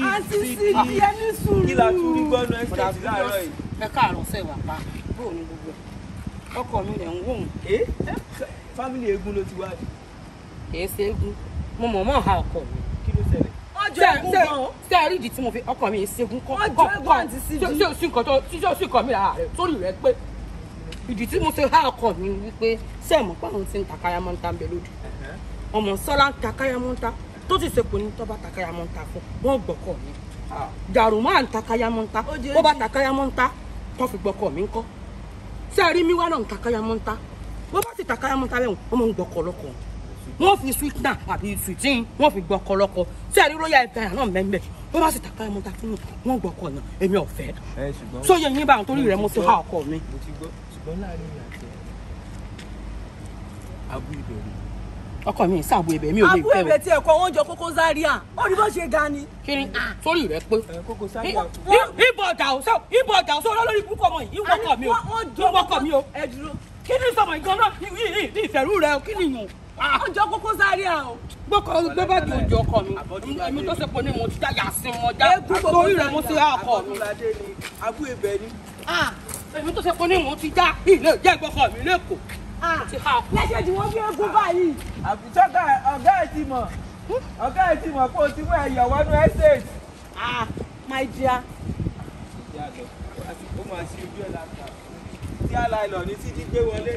Àǹtí Sídì, ẹ ní sùúrù. Kí la tún rí gbọ́nú ẹ́stéètì láàárọ̀ yìí? Ẹ káàárọ̀ sẹ́wà pa bóò ní gbogbo ẹ̀. Ọkọ mi rẹ̀ ń wò ó. Ẹ fámìlì eégún ló ti wá ní. Kì í ṣe eégún. Mo mọ̀ mọ́ ha ọkọ mi. Kí ló ṣẹlẹ̀? Ọjọ́ eégún gan. Ṣé ẹ rí ìdí tí mo fi ọkọ mi ṣẹ́gun kọ́? Ọjọ́ eégún àǹtí Sídì. Ṣé o sí nǹkan tó ṣé o sí nǹkan mi lára rẹ̀ sórí rẹ̀ pé ìdí tí mo ṣe há ọkọ mi wípé ṣé ẹ mọ̀ pé àwọn tí ń takaya mọ́ ń ta ń bẹ lódì. Ọmọ Sọ́lá ń takaya mọ́ ń ta tó ti ṣe kò ní tọ́ bá takaya mọ́ ń ta fún wọn gbọ́kọ̀ mi. Dàrú máa ń takaya mọ́ ń ta bó bá takaya mọ́ ń ta tó fi gbọ́kọ̀ mi ńkọ́. Ṣé ẹ rí mi wá náà ń takaya mọ́ ń ta bó bá ti takaya mọ́ ń ta bẹ́ẹ̀ wọ́n máa ń gbọ́kọ̀ lọ́kọ̀ wọ́n fi sweetener àbí sweetin wọ́n fi gbọ́kọ̀ lọ́kọ̀. Ṣé ẹ rí royal empire náà mẹ́mẹ́ bó bá sì takaya mọ́ ń ta fún wọn gbọ́kọ̀ náà èmi ọ̀fẹ́. Sóye yín bá àwọn torí rẹ̀ mo ti há ọkọ mi. Mo ti gbọ́ ṣùgbọ́n láàrin mi àti ẹ̀ abu ìbẹ̀rù. Ọkọ mi ṣàbò ẹ̀bẹ̀ mi ò lè Abú fẹ́ o. ẹ̀bẹ̀ tí ẹ̀kọ́ wọn jọ Koko Zaria. Ó rí bó ṣe ga ni. Kí ni sórí rẹ pé. Koko Zaria. Ibo ọjà ò sọ ibo ọjà ò sọ olórí burúkú ọmọ yìí ìwọ ọkọ mi o ìwọ ọkọ mi o. Ẹ dúró. Kí ni sọmọ ìgan náà ní ìfẹ̀rù rẹ o kí ni yùn. Wọ́n jọ Koko Zaria o. Gbọ́kọ̀ gbé báàgì ojú ọkọ mi èmi tó ṣe pọ̀ ní mo ti já yàsín mo já torí rẹ mo ti há ọkọ mi. Abú ẹ̀bẹ̀ ni. Èmi tó ṣe pọ̀ ní mo ti já ilé ìjẹ́ ìgbọ́kọ̀ mi lẹ́kọ̀ọ́. Lẹ́sẹ̀ tí wọ́n fi eégún báyìí. Àbùsọ́gà ọ̀gá ẹ̀ ti mọ̀ ọ̀gá ẹ̀ ti mọ̀ pé o ti mú ẹ̀yọ̀ wọnú estate. Ah, my dear. Ó máa ṣe ojú ẹ̀ láta. Tí àlàyé lọ ní Sídí gbé wọlé.